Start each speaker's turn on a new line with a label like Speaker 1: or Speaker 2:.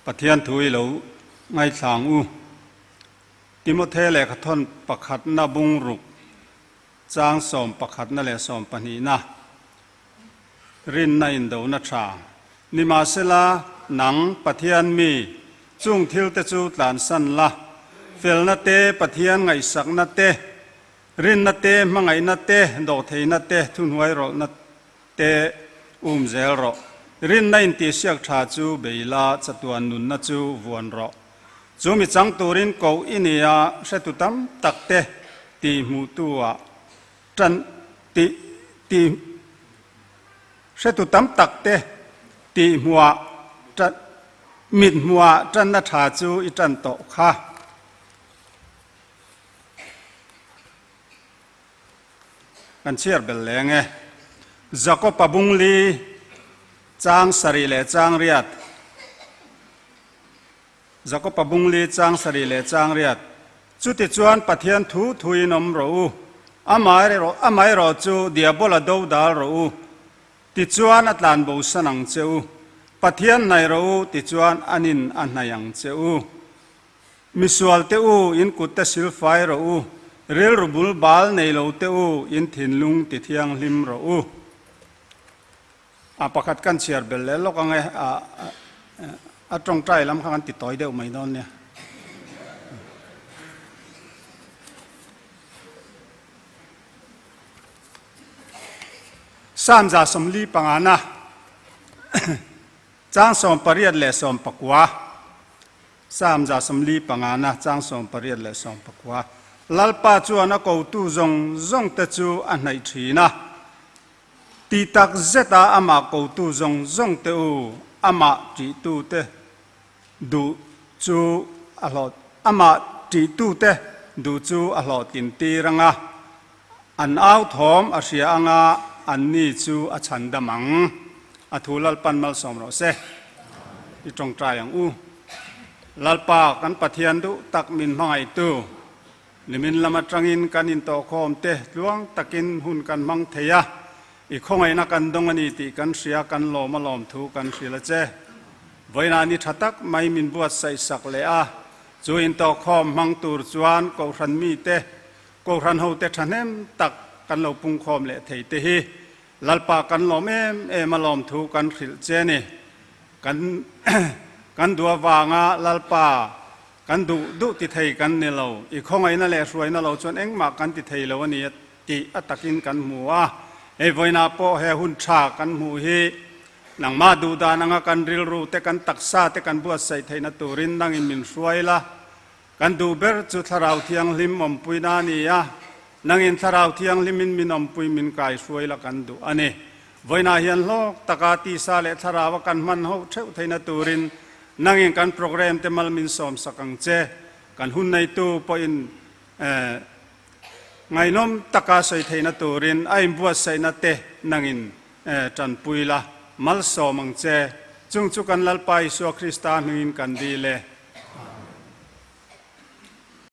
Speaker 1: Pathian thu i lo ngaithla ang u. Timothe lehkhathawn pakhatna bungruk chang sawm pakhatna leh sawm pahnihna rinna indona tha. Nimahsela, nang Pathian mi, chung thilte chu tlansan la, felna te, Pathian ngaihsakna te, rinna te, hmangaihna te, dawhtheihna te, thuhnuairawlhna te um zel rawh. Rinna intihsiak tha chu bei la, chatuan nunna chu vuan rawh. Chu mi chang turin koh i ni a, hretu tam tak te tih hmuhtu ah tan tih tih hretu tam tak te tih hmuh ah tan mit hmuh ah tanna tha chu i tan tawh kha. Kan chhiar bel leng e. Jakob-a bungli chang sarih leh chang riat. Jakob-a bungli chang sarih leh chang riat. Chutichuan Pathian thu thuin awm rawh u, amaherawh chu Diabola do dal rawh u, tichuan a tlan bosan ang che u. Pathian hnaih rawh u, tichuan an in a hnaih ang che u. Misual te u, in kut te silfai rawh u, rilru bul bal nei lo te u, in thinlung ti thianghlim rawh u. A pakhat kan chhiar bel leh lawk ang e, a a tawngtai lam kha kan ti tawi deuh mai dawn nia. Psalm 145 chang 18 leh 19. Psalm 145 chang 18 leh 19. Lalpa chuan a kotu zawng zawngte chu a hnaih thin a. Ti tak zeta amah kotu zawng zawng te u, amah ṭihtute duh chu a hlawh, amah ṭihtute duh chu a hlawhtlin tir ang a, an au thawm a hria ang a, anni chu a chhandam ang. A thu Lalpan malsawm rawh se. I ṭawngṭai ang u. Lalpa kan Pathian duh tak min hmangaihtu. Nimin lam atangin kan intawhkhawm te tluang takin hun kan hmang thei a, i khawngaihna kan dawng a ni tih kan hria, kan lawm a lawm thu kan hrilh a che. Vawiinah ni tha tak mai min buatsaih sak leh a, chu intawhkhawm hmang tur chuan Kohhran mite, Kohhran hote thahnem tak kan lo pungkhawm leh thei te hi Lalpa kan lawm em em a lawm thu kan hrilh che a ni. Kan kan duh avanga Lalpa Kan duh duh ti thei kan ni lo, i khawngaihna leh hruaina lo chuan engmah kan ti thei lo a ni tih a takin kan hmu a. Hei vawiinah pawh he hun tha kan hmuh hi nangmah duh dan anga kan rilru te kan taksa te kan buatsaih theihna turin nangin min hruai la. Kan duh ber chu Thlarau Thianghlim awmpuina a ni a, nangin Thlarau Thianghlimin min awmpui min kai hruai la kan duh a ni. Vawiinah hian hlawk taka tisa leh thlaraua kan hman ho theuh theihna turin nangin kan program te mal min sawm sak ang che. Kan hun neitu pawhin ngaihnawm taka sawi theihna turin a inbuatsaihna te nangin tanpui la, malsawm ang che. Chung chu kan Lalpa Isua Krista hmingin kan dil e.